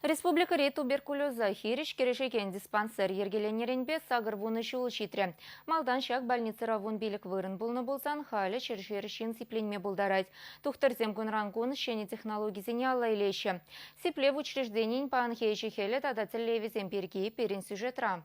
Республикӑри туберкулеза хирӗҫ кӗрешекен диспансер йӗркеленнӗренпе 80 ҫул ҫитрӗ. Малтан ҫак больницӑра 15 вырӑн пулнӑ пулсан халӗ ҫӗршер ҫын сипленме пултарать. Тухтӑрсем кунран-кун ҫӗнӗ технологисене алла илеҫҫӗ. Сиплев учрежденийӗн паянхи ӗҫӗ-хӗлӗ тата тӗллевӗсем пирки пирӗн сюжетра.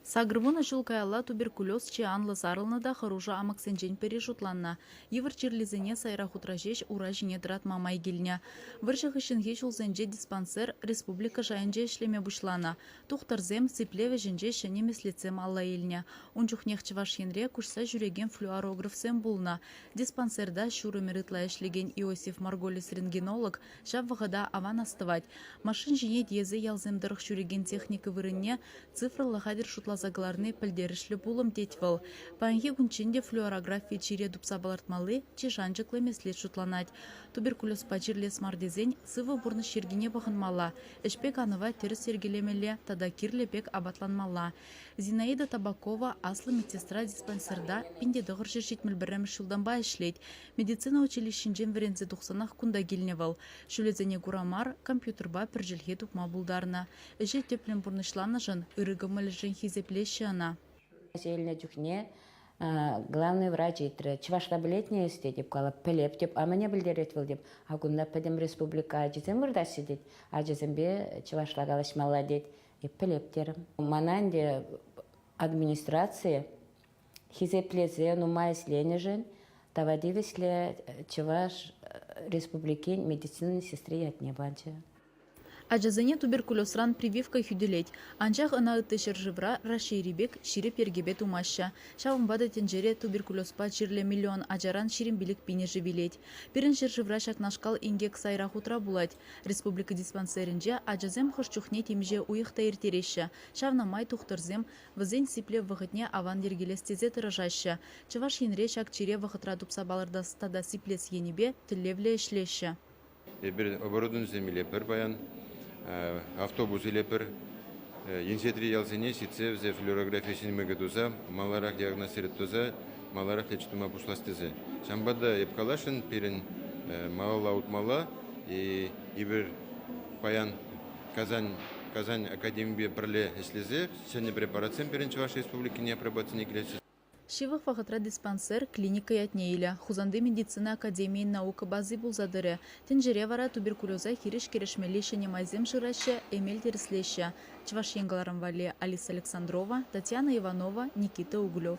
80 ҫул каялла туберкулез чи анлӑ сарӑлнӑ та хӑрушӑ амаксенчен пӗри шутланнӑ. Йывӑр чирлисене сайра-хутра ҫеҫ ура ҫине тӑратма май килнӗ. Вӑрҫӑ хыҫҫӑнхи ҫулсенче диспансер республика шайӗнче ӗҫлеме пуҫланӑ. Тухтӑрсем сиплев ӗҫӗнче ҫӗнӗ меслетсем алла илнӗ. Ун чухнех Чӑваш Енре куҫса ҫӳрекен флюорографсем пулнӑ. Диспансерта ҫур ӗмӗр ытла ӗҫлекен Иосиф Марголис рентгенолог ҫав вӑхӑта аван астӑвать. Машин ҫине тиесе ялсем тӑрӑх ҫӳрекен техника вырӑнне цифрӑллӑ хатӗр шутласа кӑларни пӗлтерӗшлӗ пулӑм, тет вӑл. Паянхи кунччен те флюорографи чире тупса палӑртмалли чи шанчӑклӑ меслет шутланать. Туберкулезпа чирлес мар тесен сывӑ пурнӑҫ йӗркине пӑхӑнмалла, ӗҫпе канӑва тӗрӗс йӗркелемелле тата кирлӗ пек апатланмалла. Зинаида Табакова аслӑ медсестра диспансерта 1971 ҫултанпа ӗҫлет. Медицина училищинчен вӗренсе тухсанах кунта килнӗ вӑл. Ҫулӗсене кура мар компьютерпа пӗр чӗлхе тупма пултарнӑ. Ӗҫе тӗплӗн пурнӑҫланӑшӑн, ырӑ кӑмӑлӗшӗн хисеплеҫҫӗ ӑна. Ӗҫе илнӗ чухне главный врач ыйтрӗ: «Чӑвашла пӗлетне эс?» тетӗп. Калап, пӗлеп теп. А мӗне пӗлтерет вӑл теп. А кунта пӗтӗм республика ачисем выртаҫҫӗ тет. Ачасемпе чӑвашла калаҫмалла тет. Эп пӗлеп терӗм. Мана ӗнтӗ администраци хисеплесе нумай ӗҫленӗшӗн тава тивӗҫлӗ Чӑваш Республикин медицина сестри ятне пачӗ. Ачасене туберкулезран прививка хӳтӗлет. Анчах ӑна ытти ҫӗршывра Раҫҫейри пек ҫирӗп йӗркепе тумаҫҫӗ. Ҫавӑнпа та тӗнчере туберкулезпа чирлӗ миллион ачаран 25 пинӗшӗ вилет. Пирӗн ҫӗршывра ҫакнашкал инкек сайра хутра пулать. Республика диспансерӗнче ачасем хӑш чухне темиҫе уйӑх та ирттереҫҫӗ. Ҫавна май тухтӑрсем Вӗсен сиплев вӑхӑтне аван йӗркелес тесе тӑрӑшаҫҫӗ. Чӑваш Енре ҫак чире вӑхӑтра тупса палӑртас тата сиплес енӗпе тӗллевлӗ ӗҫлеҫҫӗ. Эпир оборудованисем илетпӗр паян, автобус илетпӗр. Инҫетри ялсене ҫитсе вӗсем флюорографи снимокӗ туса, маларах диагностировать туса, маларах лечить тума пуҫлас тесе. Ҫавӑнпа та эп каласшӑн, пирӗн малалла утмалла. И эпир паян Казань, Казань академипе пӗрле ӗҫлесе ҫӗнӗ препаратсем пирӗн Чӑваш Республикине апробацине килеҫҫӗ. Ҫывӑх вӑхӑтра диспансер клиника ятне илӗ, Хусанти медицина академийӗн наука бази пулса тӑрӗ. Тӗнчере вара туберкулеза хирӗҫ кӗрешмелли ҫӗнӗ майсем шыраҫҫӗ, эмел тӗрӗслеҫҫӗ. Чӑваш Ен кӑларӑм валли Алиса Александрова, Татьяна Иванова, Никита Углев.